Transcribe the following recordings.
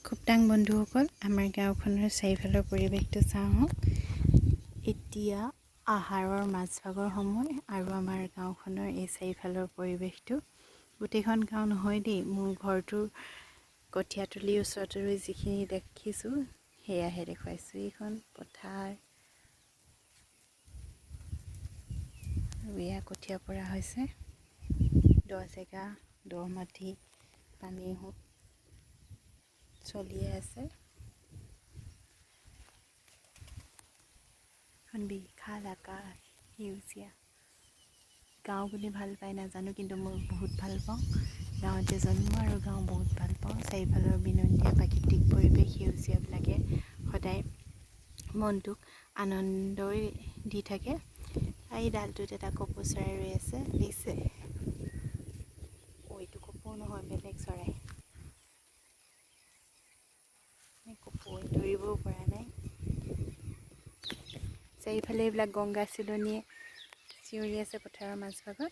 খুবটাং বন্ধুসকল, আমাৰ গাঁওখনৰ চাৰিওফালৰ পৰিৱেশটো চাওঁ আহক। এতিয়া আহাৰৰ মাজভাগৰ সময় আৰু আমাৰ গাঁওখনৰ এই চাৰিওফালৰ পৰিৱেশটো, গোটেইখন গাঁও নহয় দেই, মোৰ ঘৰটোৰ কঠীয়াতলিৰ ওচৰতে ৰৈ যিখিনি দেখিছোঁ সেয়াহে দেখুৱাইছোঁ। এইখন পথাৰ আৰু এয়া কঠীয়া পৰা হৈছে। 10 জেগা 10 মাটি পানী সোঁত চলিয়ে আছে। এখন বিশাল আকাশ, সেউজীয়া। গাঁও কোনে ভাল পায় নাজানো, কিন্তু মই বহুত ভাল পাওঁ। গাঁৱতে জন্ম আৰু গাঁও বহুত ভাল পাওঁ। চাৰিওফালৰ বিনন্দীয়া প্ৰাকৃতিক পৰিৱেশ, সেউজীয়াবিলাকে সদায় মনটোক আনন্দই দি থাকে। এই ডালটোত এটা কপৌ চৰাই ৰৈ আছে, দেখিছে? অ', এইটো কপৌ নহয়, বেলেগ চৰাই নে কপৌ ধৰিবও পৰা নাই। চাৰিওফালে এইবিলাক গংগা চিলনীয়ে চিঞৰি আছে পথাৰৰ মাজভাগত।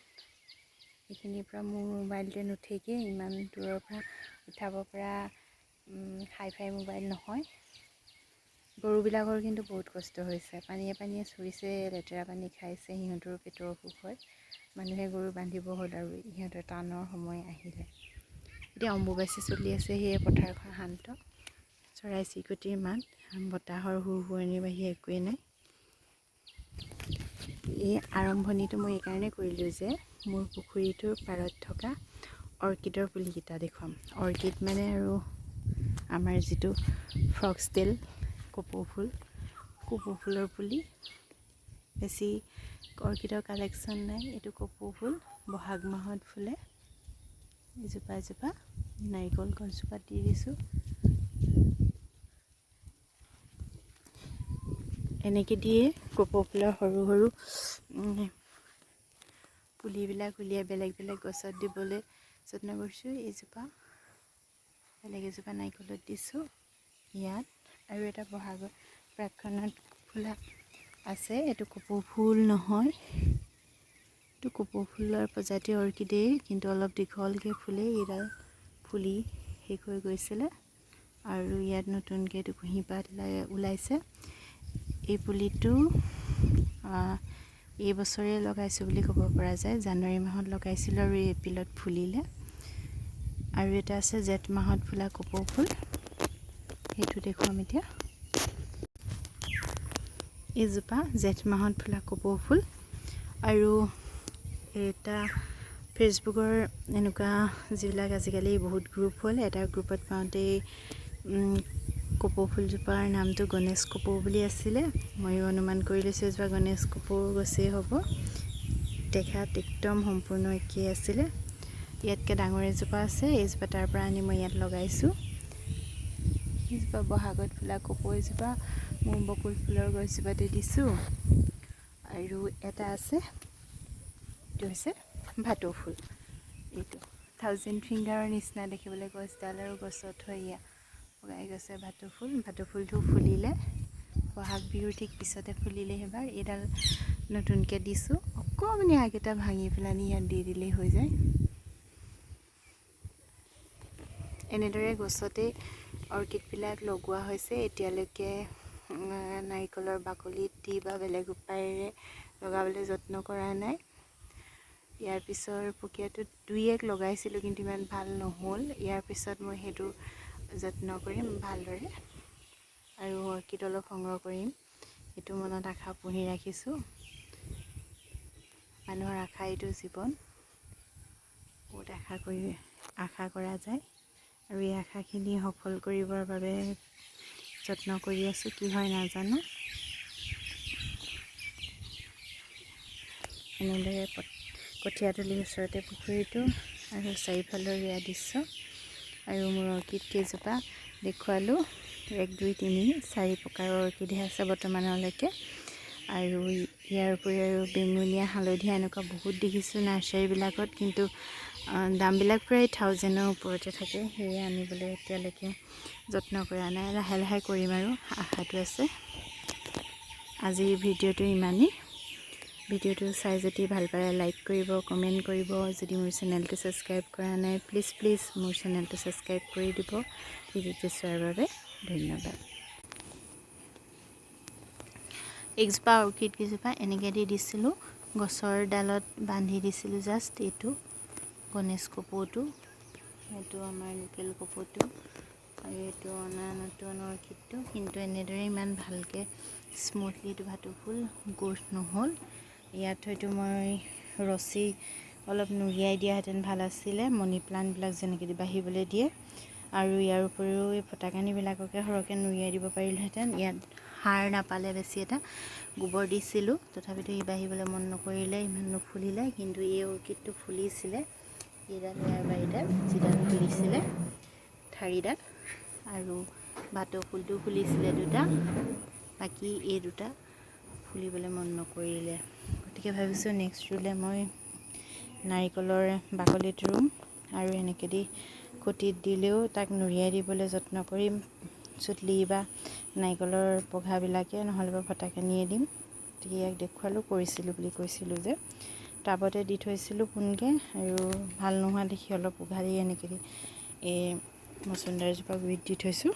এইখিনিৰ পৰা মোৰ মোবাইলটোৱে নুঠেগৈ, ইমান দূৰৰ পৰা উঠাব পৰা হাই ফাই মোবাইল নহয়। গৰুবিলাকৰ কিন্তু বহুত কষ্ট হৈছে, পানীয়ে পানীয়ে চৰিছে, লেতেৰা পানী খাইছে, সিহঁতৰো পেটৰ অসুখ হয়। মানুহে গৰু বান্ধিব হ'ল আৰু ইহঁতৰ টানৰ সময় আহিলে। এতিয়া অম্বুবাচী চলি আছে, সেয়ে পথাৰখন শান্ত। চৰাই চিৰিকটিৰ মাত, বতাহৰ সুৰ সুৰণিৰ বাহিৰে একোৱেই নাই। এই আৰম্ভণিটো মই এইকাৰণে কৰিলোঁ যে মোৰ পুখুৰীটোৰ পাৰত থকা অৰ্কিডৰ পুলিকেইটা দেখুৱাম। অৰ্কিড মানে আৰু আমাৰ যিটো ফক্সটেল কপৌ ফুল, কপৌ ফুলৰ পুলি। বেছি অৰ্কিডৰ কালেকশ্যন নাই। এইটো কপৌ ফুল, বহাগ মাহত ফুলে। এজোপা এজোপা নাৰিকল গছজোপাত দি দিছোঁ। এনেকৈ দিয়ে কপৌ ফুলৰ সৰু সৰু পুলিবিলাক উলিয়াই বেলেগ বেলেগ গছত দিবলৈ যত্ন কৰিছোঁ। এইজোপা বেলেগ এজোপা নাৰিকলত দিছোঁ। ইয়াত আৰু এটা বহাগৰ প্ৰাকখনত ফুলা আছে। এইটো কপৌ ফুল নহয়, এইটো কপৌ ফুলৰ প্ৰজাতিৰ অৰ্কিডেই, কিন্তু অলপ দীঘলকৈ ফুলে। এইডাল ফুলি শেষ হৈ গৈছিলে আৰু ইয়াত নতুনকৈ এইটো কুঁহিপাত ওলাইছে। এই পুলিটো এই বছৰে লগাইছোঁ বুলি ক'ব পৰা যায়। জানুৱাৰী মাহত লগাইছিলোঁ আৰু এই এপ্ৰিলত ফুলিলে। আৰু এটা আছে জেঠ মাহত ফুলা কপৌ ফুল, সেইটো দেখুৱাম এতিয়া। এইজোপা জেঠ মাহত ফুলা কপৌ ফুল। আৰু এটা ফেচবুকৰ এনেকুৱা যিবিলাক আজিকালি বহুত গ্ৰুপ হ'ল, এটা গ্ৰুপত পাওঁতেই কপৌ ফুলজোপাৰ নামটো গণেশ কপৌ বুলি আছিলে। ময়ো অনুমান কৰি লৈছোঁ এজোপা গণেশ কপৌ গছেই হ'ব। দেখাত একদম সম্পূৰ্ণ একেই আছিলে। ইয়াতকৈ ডাঙৰ এজোপা আছে, এইজোপা তাৰ পৰা আনি মই ইয়াত লগাইছোঁ। এইজোপা বহাগত ফুলা কপৌ এজোপা মোৰ বকুল ফুলৰ গছজোপাতে দিছোঁ। আৰু এটা আছে, এইটো হৈছে ভাটৌ ফুল। এইটো থাউজেণ্ড ফিংগাৰৰ নিচিনা দেখিবলৈ গছডাল আৰু গছত হয় এয়া বগাই গৈছে ভাটৌ ফুল। ভাটৌ ফুলটো ফুলিলে বহাগ বিহুৰ ঠিক পিছতে ফুলিলে সেইবাৰ। এইডাল নতুনকৈ দিছোঁ, অকণমানি আগ এটা ভাঙি পেলানি ইয়াত দি দিলেই হৈ যায়। এনেদৰে গছতেই অৰ্কিডবিলাক লগোৱা হৈছে। এতিয়ালৈকে নাৰিকলৰ বাকলিত দি বা বেলেগ উপায়েৰে লগাবলৈ যত্ন কৰা নাই। ইয়াৰ পিছৰ প্ৰক্ৰিয়াটোত দুই এক লগাইছিলোঁ, কিন্তু ইমান ভাল নহ'ল। ইয়াৰ পিছত মই সেইটো যত্ন কৰিম ভালদৰে আৰু অৰ্কিড অলপ সংগ্ৰহ কৰিম, এইটো মনত আশা পুহি ৰাখিছোঁ। মানুহৰ আশা এইটো জীৱন, বহুত আশা কৰা যায় আৰু এই আশাখিনি সফল কৰিবৰ বাবে যত্ন কৰি আছোঁ। কি হয় নাজানো। এনেদৰে কঠীয়াতলিৰ ওচৰতে পুখুৰীটো আৰু চাৰিওফালৰ এয়া দৃশ্য আৰু মোৰ অৰ্কিড কেইজোপা দেখুৱালোঁ। 1, 2, 3, 4 প্ৰকাৰৰ অৰ্কিডহে আছে বৰ্তমানলৈকে। আৰু ইয়াৰ উপৰি আৰু বেঙুনীয়া, হালধীয়া এনেকুৱা বহুত দেখিছোঁ নাৰ্চাৰীবিলাকত, কিন্তু দামবিলাক প্ৰায় 1000ৰ ওপৰতে থাকে। সেয়ে আনিবলৈ এতিয়ালৈকে যত্ন কৰা নাই, লাহে লাহে কৰিম আৰু আশাটো আছে। আজিৰ ভিডিঅ'টো ইমানেই। ভিডিঅ'টো চাই যদি ভাল পালে লাইক কৰিব, কমেণ্ট কৰিব। যদি মোৰ চেনেলটো ছাবস্ক্ৰাইব কৰা নাই, প্লিজ প্লিজ মোৰ চেনেলটো ছাবস্ক্ৰাইব কৰি দিব। ভিডিঅ'টো চোৱাৰ বাবে ধন্যবাদ। এইজোপা অৰ্কিড কেইজোপা এনেকৈ দি দিছিলোঁ, গছৰ ডালত বান্ধি দিছিলোঁ জাষ্ট। এইটো গণেশ কপৌটো, এইটো আমাৰ লোকেল কপৌটো আৰু এইটো অনা নতুন অৰ্কিডটো। কিন্তু এনেদৰে ইমান ভালকৈ স্মুথলি এইটো ভাটৌ ফুল গ্ৰ'থ নহ'ল। ইয়াত হয়তো মই ৰছী অলপ নুৰিয়াই দিয়াহেঁতেন ভাল আছিলে, মণি প্লাণ্টবিলাক যেনেকৈ বাঢ়িবলৈ দিয়ে। আৰু ইয়াৰ উপৰিও এই ফটাকানিবিলাককে সৰহকৈ নুৰিয়াই দিব পাৰিলোহেঁতেন। ইয়াত সাৰ নাপালে বেছি এটা, গোবৰ দিছিলোঁ, তথাপিতো ই বাঢ়িবলৈ মন নকৰিলে, ইমান নুফুলিলে। কিন্তু এই অৰ্কিডটো ফুলিছিলে, এইডাল ইয়াৰ বাৰীডাল যিডাল ফুলিছিলে ঠাৰিডাল, আৰু ভাটৌ ফুলটো ফুলিছিলে দুটা, বাকী এই দুটা ফুলিবলৈ মন নকৰিলে। গতিকে ভাবিছোঁ নেক্সট ৰুলে মই নাৰিকলৰ বাকলিত ৰুম আৰু এনেকৈ দি খুঁটিত দিলেও তাক নুৰিয়াই দিবলৈ যত্ন কৰিম, চুতলি বা নাৰিকলৰ পঘাবিলাকে, নহ'লে বা ফটাকানিয়ে দিম। গতিকে ইয়াক দেখুৱালোঁ, কৰিছিলোঁ বুলি কৈছিলোঁ যে টাবতে দি থৈছিলোঁ পোনকৈ, আৰু ভাল নোহোৱা দেখি অলপ উঘালি এনেকৈ দি এই মচুন্দাৰজোপা গুৰিত দি থৈছোঁ।